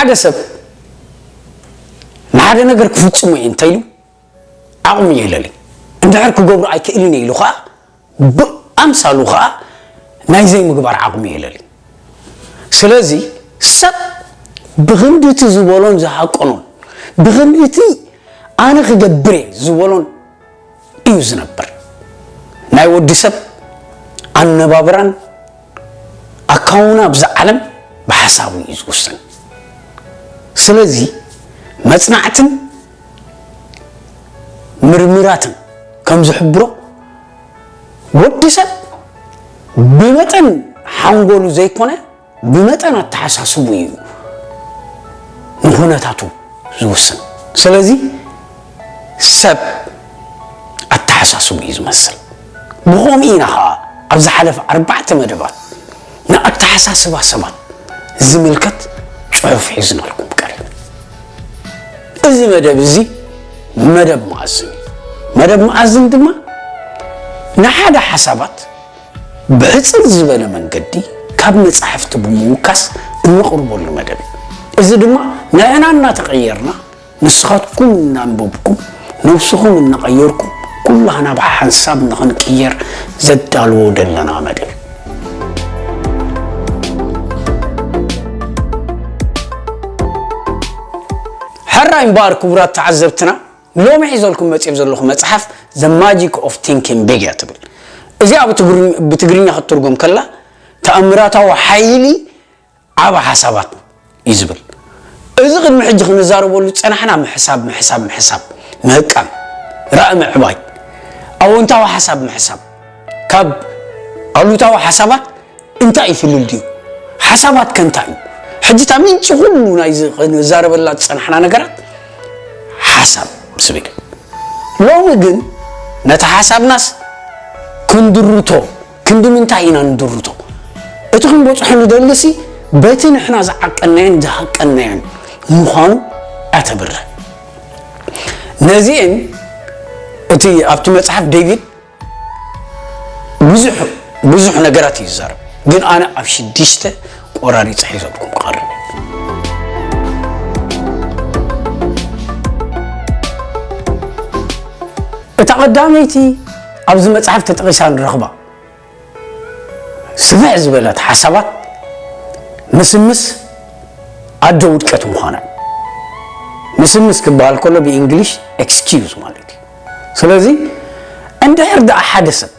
ሓደ ሰብ ንሓደ ነገር ክፍጽሞ እየ እንተኢሉ ዓቕሚ የለለይ። እንድሕር ክገብሮ ኣይክእልን እየ ኢሉ ኸዓ ብኣምሳሉ ኸዓ ናይ ዘይምግባር ዓቕሚ የለለይ። ስለዚ ሰብ ብኽንዲ እቲ ዝበሎን ዝሃቀኖን ብኽንዲ እቲ ኣነ ክገብር እየ ዝበሎን እዩ ዝነብር። ናይ ወዲ ሰብ ኣነባብራን ኣካውና ኣብዚ ዓለም ብሓሳቡ እዩ ዝውሰን። ስለዚ መጽናዕትን ምርምራትን ከም ዝሕብሮ ወዲ ሰብ ብመጠን ሓንጎሉ ዘይኮነ ብመጠን ኣተሓሳስቡ እዩ ንኹነታቱ ዝውስን። ስለዚ ሰብ ኣተሓሳስቡ እዩ ዝመስል። ብኸምኡ ኢና ኸዓ ኣብ ዝሓለፈ ኣርባዕተ መደባት ንኣተሓሳስባ ሰባት ዝምልከት ጽሑፍ ሒዝናልኩም ቀሪቡ። እዚ መደብ እዚ መደብ መኣዝን እዩ። መደብ መኣዝን ድማ ንሓደ ሓሳባት ብሕጽር ዝበለ መንገዲ ካብ መጻሕፍቲ ብምውካስ እነቕርበሉ መደብ እዩ። እዚ ድማ ንሕና እናተቐየርና ንስኻትኩም እናንበብኩም ነብስኹም እናቐየርኩም ኩላህና ብሓንሳብ ንኽንቅየር ዘዳልዎ ዘለና መደብ እዩ። ሕራይ እምበኣር ክቡራት ተዓዘብትና ሎሚ ሒዘልኩም መፅእ ዘለኹ መፅሓፍ The Magic of Thinking Big እያ ትብል። እዚኣ ብትግርኛ ክትትርጎም ከላ ተኣምራታዊ ሓይሊ ዓቢ ሓሳባት እዩ ዝብል። እዚ ቅድሚ ሕጂ ክንዛረበሉ ዝፀናሕና ምሕሳብ ምሕሳብ ምሕሳብ ምህቃም ራኢ ምዕባይ ኣወንታዊ ሓሳብ ምሕሳብ ካብ ኣሉታዊ ሓሳባት እንታይ ይፍልል ድዩ? ሓሳባት ከ እንታይ እዩ? ሕጂ እታ ምንጪ ኩሉ ናይዚ ክንዛረበላ ዝጸናሕና ነገራት ሓሳብ ስብ እዩ። ሎሚ ግን ነቲ ሓሳብናስ ክንድርቶ ክንዲ ምንታይ ኢና ንድርቶ? እቲ ክንበጽሖ ንደልሲ በቲ ንሕና ዝዓቀናዮን ዝሃቀናዮን ምዃኑ ኣተብርህ። ነዚኤን እቲ ኣብቲ መጽሓፍ ዴቪድ ብዙሕ ብዙሕ ነገራት እዩ ዝዛረብ ግን ኣነ ኣብ ሽዱሽተ ቆራሪፀ ሒዘልኩም ክቐርብ። እታ ቀዳመይቲ ኣብዚ መፅሓፍ ተጠቒሳ ንረኽባ ስፍሕ ዝበለት ሓሳባት ምስምስ ኣደ ውድቀት ምዃና እዩ። ምስምስ ክበሃል ከሎ ብእንግሊሽ ኤክስኪውዝ ማለት እዩ። ስለዚ እንድሕር ደኣ ሓደ ሰብ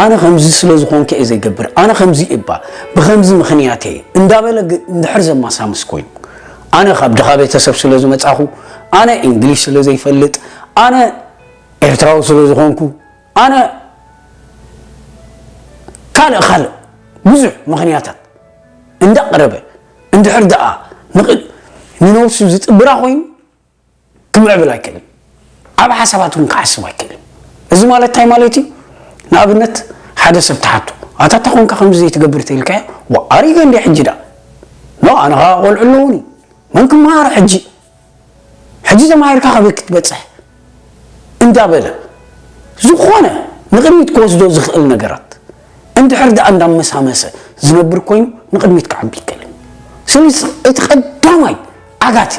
ኣነ ከምዚ ስለ ዝኾንኩ እየ ዘይገብር ኣነ ከምዚ እባ ብኸምዚ ምኽንያት እየ እንዳበለ እንድሕር ዘማሳምስ ኮይኑ ኣነ ካብ ድኻ ቤተሰብ ስለ ዝመጻኹ ኣነ እንግሊሽ ስለ ዘይፈልጥ ኣነ ኤርትራዊ ስለ ዝኾንኩ ኣነ ካልእ ካልእ ብዙሕ ምኽንያታት እንዳቕረበ እንድሕር ደኣ ንነብሱ ዝጥብራ ኮይኑ ክምዕብል ኣይክእልን። ዓብ ሓሳባት እውን ክሓስብ ኣይክእልን። እዚ ማለት እንታይ ማለት እዩ? ንኣብነት ሓደ ሰብ ትሓቶ ኣታ እንታይ ኮንካ ከምዚ ዘይትገብር ተኢልካዮ ዋ ኣሪገ እንዲ ሕጂ ደኣ ኖ ኣነ ከዓ ቆልዑ ኣለውኒ መን ክመሃሮ ሕጂ ሕጂ ተማሂርካ ከበይ ክትበፅሕ እንዳበለ ዝኾነ ንቕድሚት ክወስዶ ዝኽእል ነገራት እንድሕር ደኣ እንዳመሳመሰ ዝነብር ኮይኑ ንቕድሚት ክዓቢ ይከእል። ስለዚ እቲ ቀዳማይ ዓጋቲ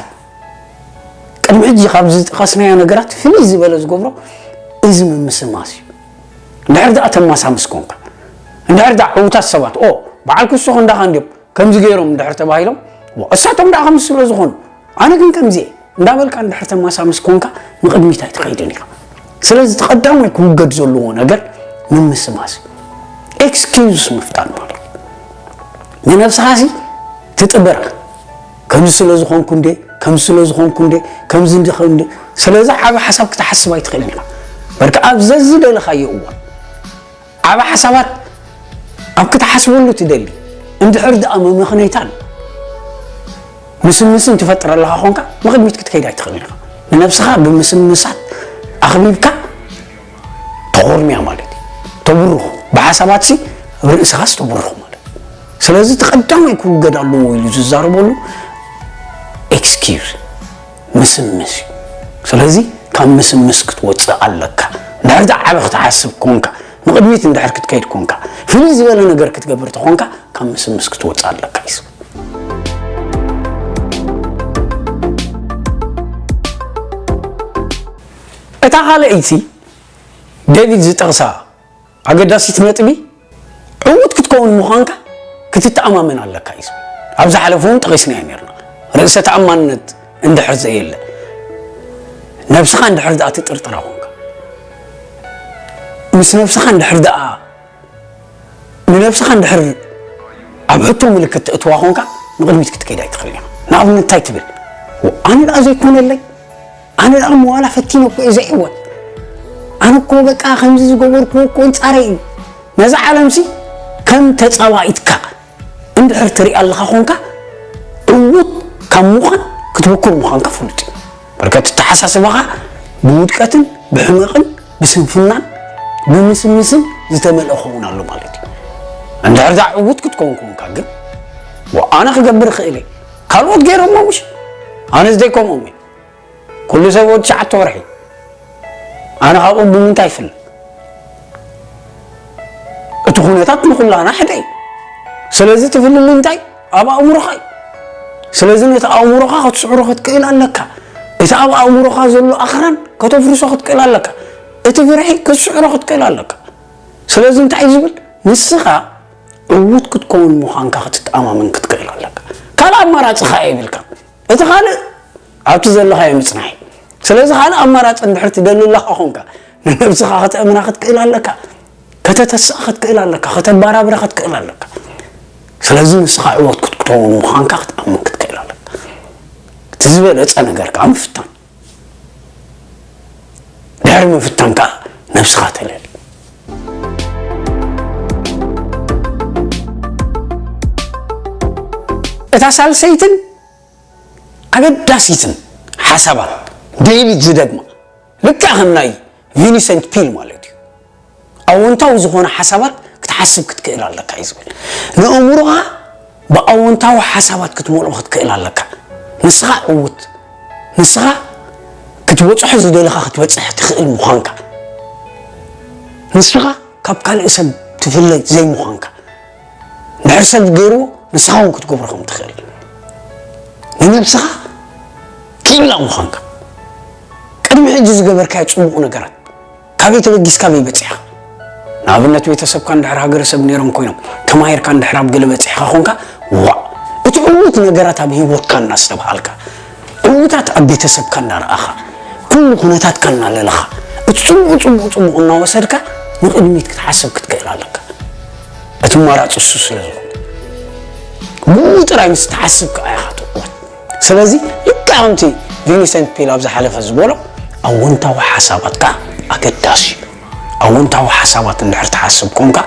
ቅድሚ ሕጂ ካብ ዝጠቐስናዮ ነገራት ፍልይ ዝበለ ዝገብሮ እዚ ምምስማስ እዩ። እንድሕር ደኣ ተማሳምስ ኮንካ እንድሕር ደኣ ዕዉታት ሰባት ኦ በዓል ክሶ ክንዳኻ እንዲዮም ከምዚ ገይሮም እንድሕር ተባሂሎም እሳቶም ደኣ ከምዚ ስለ ዝኾኑ ኣነ ግን ከምዚ እየ እንዳበልካ እንድሕር ተማሳምስ ኮንካ ንቕድሚት ኣይትኸይድን ኢኻ። ስለዚ እቲ ቀዳማይ ክውገድ ዘለዎ ነገር ምምስማስ እዩ። ኤክስኪውዝ ምፍጣር ማለት ንነብስኻ ሲ ትጥበራ ከምዚ ስለ ዝኾንኩ እንደ ከምዚ ስለ ዝኾንኩ እንደ ከምዚ እንደ ከምዚ ስለዚ ዓቢ ሓሳብ ክትሓስብ ኣይትኽእልን ኢኻ። በርካ ኣብ ዘዝደለኻዮ እዋን ዓቢ ሓሳባት ኣብ ክትሓስበሉ ትደሊ እንድሕር ደኣ መመኽነይታን ምስምስን ትፈጥር ኣለኻ ኾንካ ንቕድሚት ክትከይድ ኣይትኽእልን ኢኻ። ንነብስኻ ብምስምሳት ኣኽቢብካ ተኾርምያ ማለት እዩ። ተብርኹ ብሓሳባት ሲ ርእስኻስ ተብርኹ ማለት እዩ። ስለዚ እቲ ቀዳማይ ክውገድ ኣለዎ ኢሉ ዝዛረበሉ ኤክስኪውዝ ምስምስ እዩ። ስለዚ ካብ ምስምስ ክትወፅእ ኣለካ። እንድሕር ደኣ ዓቢ ክትሓስብ ኮንካ ንቕድሚት እንድሕር ክትከይድ ኮንካ ፍልይ ዝበለ ነገር ክትገብር ተኾንካ ካብ ምስምስ ክትወፅእ ኣለካ እዩ ዝብል። ካልኣይቲ ዴቪድ ዝጠቕሳ ኣገዳሲት ነጥቢ፣ ዕዉት ክትከውን ምዃንካ ክትተኣማመን ኣለካ እዩ ዝብል። ኣብ ዝሓለፈ እውን ጠቒስናዮ ነርና። ርእሰ ተኣማንነት እንድሕር ዘየለ፣ ነብስኻ እንድሕር ደኣ ትጥርጥራ ኾንካ፣ ምስ ነብስኻ እንድሕር ደኣ ንነብስኻ እንድሕር ኣብ ሕቶ ምልክት ተእትዋ ኾንካ፣ ንቕድሚት ክትከይድ ኣይትኽእል ኢኻ። ንኣብነት እንታይ ትብል? ኣነ ደኣ ዘይኮነለይ፣ ኣነ ደኣ መዋላ ፈቲነ እኮ እየ ዘይዕወት። ኣነ እኮ በቃ ከምዚ ዝገበርኩዎ እኮ ኣንጻረይ እዩ። ነዛ ዓለምሲ ከም ተጻባኢትካ እንድሕር ትሪኣ ኣለኻ ኾንካ፣ ዕዉት ካብ ምዃን ክትበኩር ምዃንካ ፍሉጥ እዩ። በርከት ኣተሓሳስባኻ ብውድቀትን ብሕመቕን ብስንፍናን ብምስምስን ዝተመልአ ክኸውን ኣሎ ማለት እዩ። እንድሕር ደኣ ዕዉት ክትከውን ኮንካ ግን፣ "ዋ፣ ኣነ ክገብር እኽእል እየ፣ ካልኦት ገይሮሞ ምሽ? ኣነስ ዘይከምኦም እየ። ኩሉ ሰብ ወዲ ትሽዓተ ወርሒ፣ ኣነ ካብኦም ብምንታይ ይፍለ?" እቲ ኩነታት ንኹላና ሓደ እዩ። ስለዚ ትፍልሊ እንታይ? ኣብ ኣእምሮኻ እዩ። ስለዚ ነቲ ኣእምሮኻ ክትስዕሮ ክትክእል ኣለካ። እቲ ኣብ ኣእምሮኻ ዘሎ ኣኽራን ከተፍርሶ ክትክእል ኣለካ። እቲ ፍርሒ ክትስዕሮ ክትክእል ኣለካ። ስለዚ እንታይ እዩ ዝብል? ንስኻ ዕዉት ክትከውን ምዃንካ ክትተኣማመን ክትክእል ኣለካ። ካልእ ኣማራጺ ኸኣ የብልካ። እቲ ካልእ ኣብቲ ዘለኻዮ ምጽናሕ እዩ። ስለዚ ካልእ ኣማራጺ እንድሕር ትደሊ ኣለኻ ኾንካ፣ ንነብስኻ ከተእምና ክትክእል ኣለካ፣ ከተተስኣ ክትክእል ኣለካ፣ ከተባራብራ ክትክእል ኣለካ። ስለዚ ንስኻ ዕወት ክትከውን ምዃንካ ክትኣምን ክትክእል ኣለካ። እቲ ዝበለጸ ነገር ከኣ ምፍታን። ድሕሪ ምፍታን ከኣ ነብስኻ ተለሊ። እታ ሳልሰይትን ኣገዳሲትን ሓሳባት ዴቪድ ዝደግማ፣ ልክዕ ከም ናይ ቪኒሰንት ፒል ማለት እዩ። ኣወንታዊ ዝኾነ ሓሳባት ክትሓስብ ክትክእል ኣለካ እዩ ዝብል። ንእምሮኻ ብኣወንታዊ ሓሳባት ክትመልኦ ክትክእል ኣለካ። ንስኻ ዕዉት፣ ንስኻ ክትበጽሖ ዝደለኻ ክትበጽሕ ትኽእል ምዃንካ፣ ንስኻ ካብ ካልእ ሰብ ትፍለ ዘይምዃንካ፣ ድሕር ሰብ ገይርዎ ንስኻ እውን ክትገብሮ ከም ትኽእል፣ ንነብስኻ ክኢላ ምዃንካ፣ ቅድሚ ሕጂ ዝገበርካዮ ጽቡቕ ነገራት ካበይ ተበጊስካ ኣበይ በጺሕካ? ንኣብነት ቤተሰብካ እንድሕር ሃገረሰብ ነይሮም ኮይኖም፣ ተማሂርካ እንድሕር ኣብ ገለ በጺሕካ ኾንካ፣ ዋእ! እቲ ዕዉት ነገራት ኣብ ህይወትካ እናስተብሃልካ፣ ዕዉታት ኣብ ቤተሰብካ እናረኣኻ፣ ኩሉ ኩነታትካ እናለለኻ፣ እቲ ጽቡቕ፣ ጽቡቕ፣ ጽቡቕ እናወሰድካ ንቕድሚት ክትሓስብ ክትክእል ኣለካ። እቲ ኣማራጺ እሱ ስለ ዝኾነ፣ ብኡ ጥራይ ምስ ትሓስብ ከኣ ኢኻ ትዕወት። ስለዚ ልክዕ ከምቲ ቪኒሰንት ፒል ኣብ ዝሓለፈ ዝበሎ፣ ኣወንታዊ ሓሳባት ከኣ ኣገዳሲ እዩ። ኣወንታዊ ሓሳባት እንድሕር ትሓስብ ኮንካ፣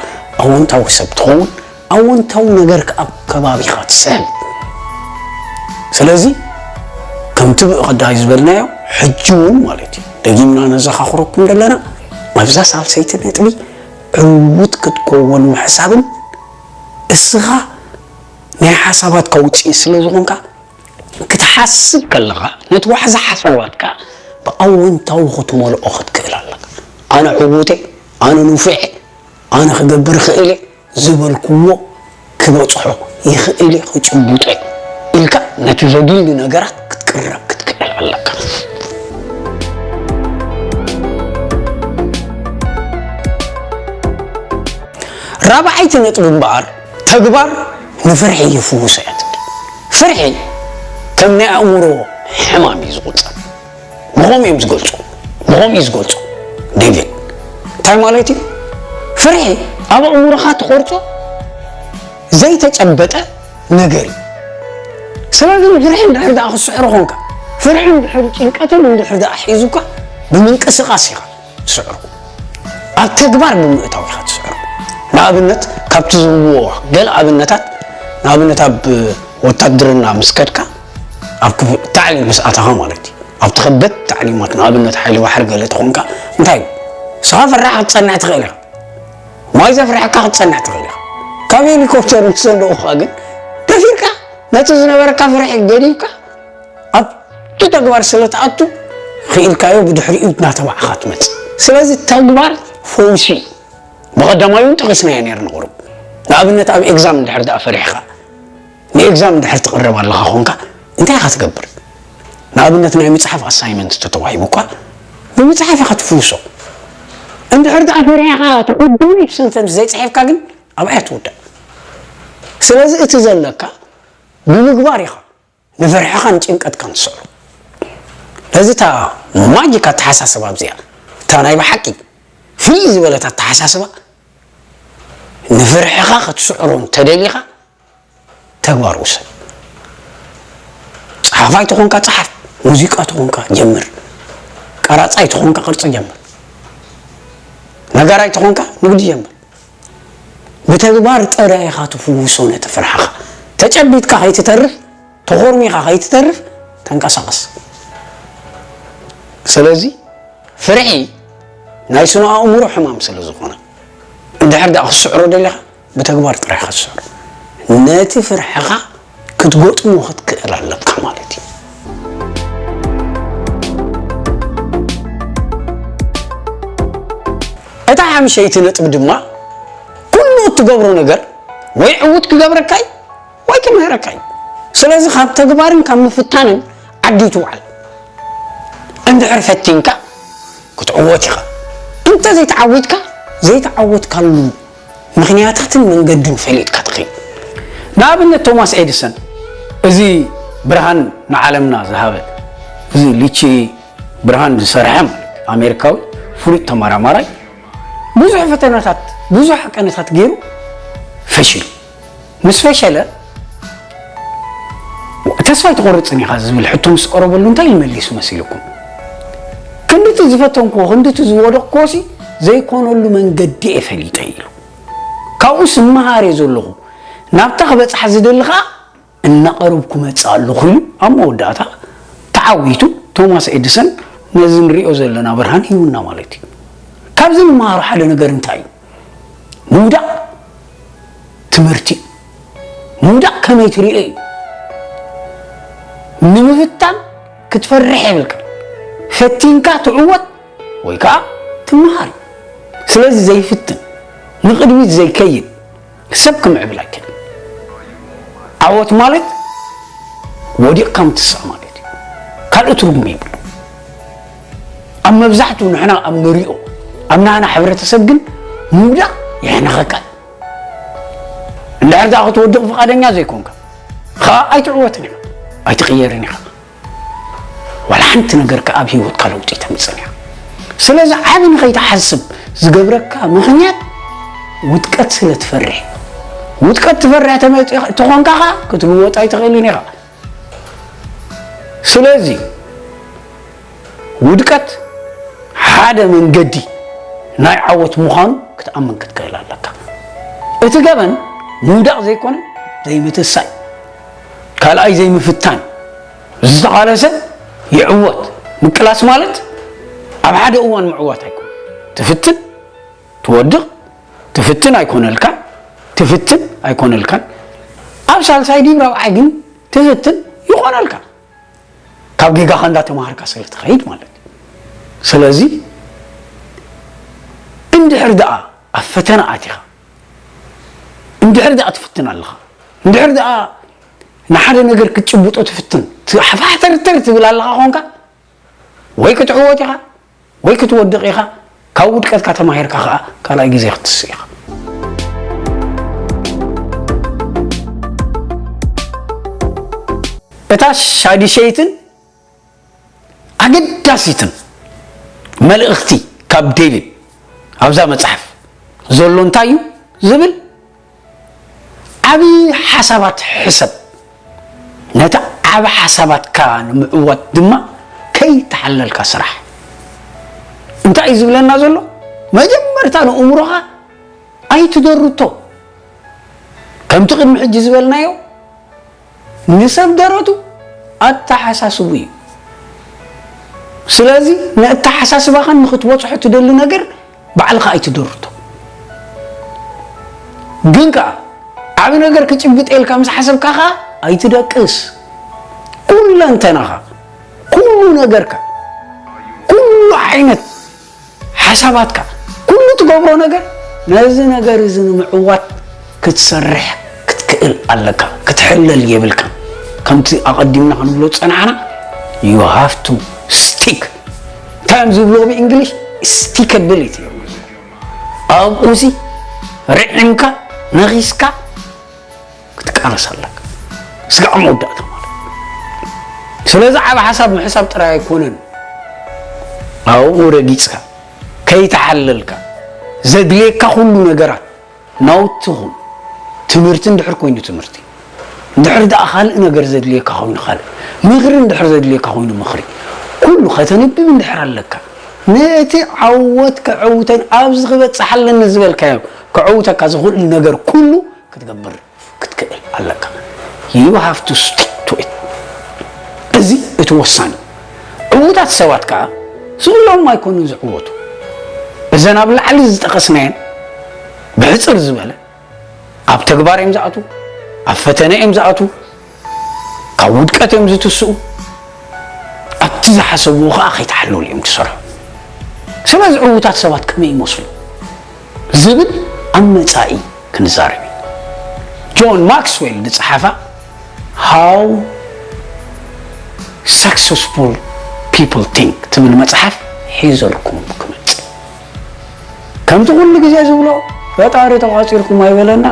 ኣወንታዊ ሰብ ትኸውን፣ ኣወንታዊ ነገር ከኣ ኣብ ከባቢኻ ትስሕብ። ስለዚ ከምቲ ብቐዳይ ዝበልናዮ፣ ሕጂ እውን ማለት እዩ፣ ደጊምና ነዘኻኽረኩም ዘለና፣ ኣብዛ ሳልሰይቲ ነጥቢ ዕዉት ክትከውን ምሕሳብን እስኻ ናይ ሓሳባትካ ውጽኢት ስለ ዝኾንካ፣ ክትሓስብ ከለኻ፣ ነቲ ዋሕዚ ሓሳባትካ ብኣወንታዊ ክትመልኦ ክትክእል ኣለካ። ኣነ ዕዉት እየ፣ ኣነ ንፉዕ እየ፣ ኣነ ክገብር እኽእል እየ ዝበልክዎ ክበጽሖ ይኽእል እየ፣ ክጭብጦ እየ ኢልካ ነቲ ዘድሊ ነገራት ክትቅረብ ክትክእል ኣለካ። ራብዓይቲ ነጥቢ እምበኣር፣ ተግባር ንፍርሒ ይፍውሶ እያ ትብል። ፍርሒ ከም ናይ ኣእምሮ ሕማም እዩ ዝቑጸር። ብኸምኡ እዮም ዝገልጹ፣ ብኸምኡ እዩ ዝገልጹ ዴቪድ። እንታይ ማለት እዩ? ፍርሒ ኣብ ኣእምሮኻ ትቖርጾ ዘይተጨበጠ ነገር እዩ። ስለዚ ንፍርሒ እንድሕር ደኣ ክትስዕሮ ኾንካ፣ ፍርሒ እንድሕር ጭንቀትን እንድሕር ደኣ ሒዙካ፣ ብምንቅስቓስ ኢኻ ትስዕሮ። ኣብ ተግባር ብምእታው ኢኻ ትስዕሮ። ንኣብነት፣ ካብቲ ዝህብዎ ገለ ኣብነታት፣ ንኣብነት፣ ኣብ ወታደርና ምስ ከድካ፣ ኣብ ክፍ-፣ ታዕሊም ምስ ኣተኻ ማለት እዩ። ኣብቲ ከበድቲ ታዕሊማት፣ ንኣብነት፣ ሓይሊ ባሕሪ ገለ ተኾንካ፣ እንታይ እዩ? ንስኻ ፈራሕ ክትጸንሕ ትኽእል ኢኻ። ማይ ዘፍርሐካ ክትጸንሕ ትኽእል ኢኻ። ካብ ሄሊኮፕተር ምስ ዘለኡኻ ግን፣ ደፊርካ ነቲ ዝነበረካ ፍርሒ ገዲፍካ፣ ኣብቲ ተግባር ስለ ትኣቱ፣ ክኢልካዮ ብድሕሪኡ እናተባዕኻ ትመጽእ። ስለዚ ተግባር ፈውሲ እዩ። ብቐዳማይ እውን ጠቒስናዮ ነይርና ቁሩብ። ንኣብነት ኣብ ኤግዛም እንድሕር ደኣ ፈሪሕካ፣ ንኤግዛም እንድሕር ትቕረብ ኣለኻ ኾንካ፣ እንታይ ኢኻ ትገብር? ንኣብነት ናይ መጽሓፍ ኣሳይመንት ተተዋሂቡ እኳ፣ ብምፅሓፍ ኢኻ ትፍውሶ። እንድሕር ደኣ ፈሪሕኻ ትዕድም ኢብስንተን ዘይፅሒፍካ ግን ኣብኣ እያ ትውዳእ። ስለዚ እቲ ዘለካ ብምግባር ኢኻ ንፍርሕኻን ጭንቀትካን ትስዕሮ። ነዚ እታ ማጂክ ኣተሓሳስባ ኣብዚኣ፣ እታ ናይ ብሓቂ ፍልይ ዝበለት ኣተሓሳስባ፣ ንፍርሕኻ ክትስዕሮ እንተደሊኻ ተግባር ውሰድ። ጸሓፋይ ተኾንካ ጸሓፍ፣ ሙዚቃ ተኾንካ ጀምር፣ ቀራጻይ ተኾንካ ቅርጺ ጀምር፣ ነጋራይ ተኾንካ ንግዲ ጀምር። ብተግባር ጥራይ ኢኻ ትፍውሶ ነቲ ፍርሕኻ። ተጨቢጥካ ከይትተርፍ፣ ተኾርሚኻ ከይትተርፍ ተንቀሳቐስ። ስለዚ ፍርሒ ናይ ስነ ኣእምሮ ሕማም ስለ ዝኾነ፣ እንድሕር ደኣ ክትስዕሮ ደሊኻ ብተግባር ጥራይ ኢኻ ትስዕሮ። ነቲ ፍርሕኻ ክትገጥሞ ክትክእል ኣለካ ማለት እዩ። እታ ሓምሸይቲ ነጥቢ ድማ፣ ኩሉ እትገብሮ ነገር ወይ ዕዉት ክገብረካ እዩ ወይ ክምህረካ እዩ። ስለዚ ካብ ተግባርን ካብ ምፍታንን ዓዲ ይትውዓል። እንድሕር ፈቲንካ ክትዕወት ኢኻ። እንተ ዘይተዓዊትካ፣ ዘይተዓወትካሉ ምኽንያታትን መንገድን ፈሊጥካ ትኸይድ። ንኣብነት ቶማስ ኤዲሰን፣ እዚ ብርሃን ንዓለምና ዝሃበ፣ እዚ ልቺ ብርሃን ዝሰርሐ ማለት እዩ፣ ኣሜሪካዊ ፍሉጥ ተመራማራይ፣ ብዙሕ ፈተናታት፣ ብዙሕ ቀነታት ገይሩ ፈሺሉ። ምስ ፈሸለ፣ "ተስፋ ኣይትቖርጽን ኢኻ?" ዝብል ሕቶ ምስ ቀረበሉ እንታይ ኢሉ መሊሱ መሲልኩም? "ክንድቲ ዝፈተንክዎ፣ ክንድቲ ዝወደቕክዎሲ ዘይኮነሉ መንገዲ እየ ፈሊጠ" ኢሉ። "ካብኡስ እመሃር እየ ዘለኹ፣ ናብታ ክበጽሓ ዝደሊ ኸኣ እናቐረብኩ መጽእ ኣለኹ" ኢሉ ኣብ መወዳእታ ተዓዊቱ። ቶማስ ኤዲሰን ነዚ ንሪኦ ዘለና ብርሃን ሂቡና ማለት እዩ። ካብዚ ንመሃሮ ሓደ ነገር እንታይ እዩ? ምውዳቕ ትምህርቲ እዩ። ምውዳቕ ከመይ ትሪኦ እዩ? ንምፍታን ክትፈርሕ የብልካ። ፈቲንካ ትዕወት ወይ ከዓ ትመሃር እዩ። ስለዚ ዘይፍትን፣ ንቕድሚት ዘይከይድ ሰብ ክምዕብል ኣይክእልን። ዓወት ማለት ወዲቕካ ምትሳእ ማለት እዩ። ካልእ ትርጉም የብሉ። ኣብ መብዛሕትኡ ንሕና ኣብ ንሪኦ፣ ኣብ ናህና ሕብረተሰብ ግን ምውዳቕ የሕንኸካ እዩ። እንድሕር ደኣ ክትወድቕ ፍቓደኛ ዘይኮንካ፣ ኸኣ ኣይትዕወትን ኢኻ፣ ኣይትቕየርን ኢኻ። ዋላ ሓንቲ ነገር ከኣ ኣብ ህይወትካ ለውጢ ኣይተምጽእን እያ። ስለዚ ዓቢ ንኸይትሓስብ ዝገብረካ ምኽንያት ውድቀት ስለ ትፈርሕ። ውድቀት ትፈርሕ ተመ-፣ ተኾንካ ኸኣ ክትልወጥ ኣይትኽእልን ኢኻ። ስለዚ ውድቀት ሓደ መንገዲ ናይ ዓወት ምዃኑ ክትኣምን ክትክእል ኣለካ። እቲ ገበን ምውዳቕ ዘይኮነ ዘይምትሳይ፣ ካልኣይ ዘይምፍታን። ዝተቓለሰ ይዕወት። ምቅላስ ማለት ኣብ ሓደ እዋን ምዕዋት ኣይኮነን። ትፍትን፣ ትወድቕ፣ ትፍትን ኣይኮነልካን፣ ትፍትን ኣይኮነልካን። ኣብ ሳልሳይ ድዩ ራብዓይ ግን ትፍትን ይኾነልካ። ካብ ጌጋኻ እንዳተማሃርካ ስለ ትኸይድ ማለት እዩ። ስለዚ እንድሕር ደኣ ኣብ ፈተና ኣቲኻ፣ እንድሕር ደኣ ትፍትን ኣለኻ፣ እንድሕር ደኣ ንሓደ ነገር ክትጭብጦ ትፍትን፣ ትሓፋሕተርተር ትብል ኣለኻ ኾንካ፣ ወይ ክትዕወት ኢኻ፣ ወይ ክትወድቕ ኢኻ። ካብ ውድቀትካ ተማሂርካ ኸኣ ካልኣይ ግዜ ክትስእ ኢኻ። እታ ሻድሸይትን ኣገዳሲትን መልእኽቲ ካብ ዴቪድ ኣብዛ መጽሓፍ ዘሎ እንታይ እዩ ዝብል፣ ዓቢ ሓሳባት ሕሰብ። ነቲ ዓቢ ሓሳባትካ ንምዕዋት ድማ ከይተሓለልካ ስራሕ። እንታይ እዩ ዝብለና ዘሎ? መጀመርታ ንእምሮኻ ኣይትደርቶ። ከምቲ ቅድሚ ሕጂ ዝበልናዮ፣ ንሰብ ደረቱ ኣተሓሳስቡ እዩ። ስለዚ ንኣተሓሳስባኻን ንኽትበጽሖ ትደሊ ነገር ባዕልኻ ኣይትደርቶ። ግን ከኣ ዓቢ ነገር ክጭብጥ ኢልካ ምስ ሓሰብካ ከኣ ኣይትደቅስ። ኩለንተናኻ፣ ኩሉ ነገርካ፣ ኩሉ ዓይነት ሓሳባትካ፣ ኩሉ ትገብሮ ነገር ነዚ ነገር እዚ ንምዕዋት ክትሰርሕ ክትክእል ኣለካ። ክትሕለል የብልካ። ከምቲ ኣቐዲምና ክንብሎ ዝጸናሕና፣ you have to stick። እንታይ እዮም ዝብልዎ ብእንግሊሽ ስቲከቢሊቲ እዮም። ኣብኡ ሲ ርዒምካ ነኺስካ ክትቃለስ ኣለካ። ስጋዕ መወዳእታ ማለት። ስለዚ ዓብ ሓሳብ ምሕሳብ ጥራይ ኣይኮነን። ኣብኡ ረጊጽካ ከይተሓለልካ ዘድልየካ ኩሉ ነገራት ናውቲ ኹን። ትምህርቲ እንድሕር ኮይኑ ትምህርቲ፣ እንድሕር ደኣ ካልእ ነገር ዘድልየካ ኮይኑ ካልእ፣ ምኽሪ እንድሕር ዘድልየካ ኮይኑ ምኽሪ፣ ኩሉ ከተንብብ እንድሕር ኣለካ፣ ነቲ ዓወት ከዐውተን ኣብዚ ክበጽሕ ኣለኒ ዝበልካዮ ከዐውተካ ዝኽእል ነገር ኩሉ ክትገብር ክትክእል ኣለካ። You have to stick to it። እዚ እቲ ወሳኒ። ዕዉታት ሰባት ከኣ ስቕ ኢሎም ኣይኮኑን ዝዕወቱ። እዘን ኣብ ላዕሊ ዝጠቐስናየን ብሕጽር ዝበለ ኣብ ተግባር እዮም ዝኣትዉ፣ ኣብ ፈተነ እዮም ዝኣትዉ፣ ካብ ውድቀት እዮም ዝትስኡ፣ ኣብቲ ዝሓሰብዎ ከዓ ከይተሓለሉ እዮም ዝሰርሑ። ስለዚ ዕዉታት ሰባት ከመይ ይመስሉ ዝብል ኣብ መጻኢ ክንዛረብ ኢና። ጆን ማክስዌል ዝጸሓፋ How Successful People Think ትብል መጽሓፍ ሒዘልኩም ክመጽእ። ከምቲ ኩሉ ግዜ ዝብሎ ፈጣሪ ተቋጺርኩም ኣይበለና፣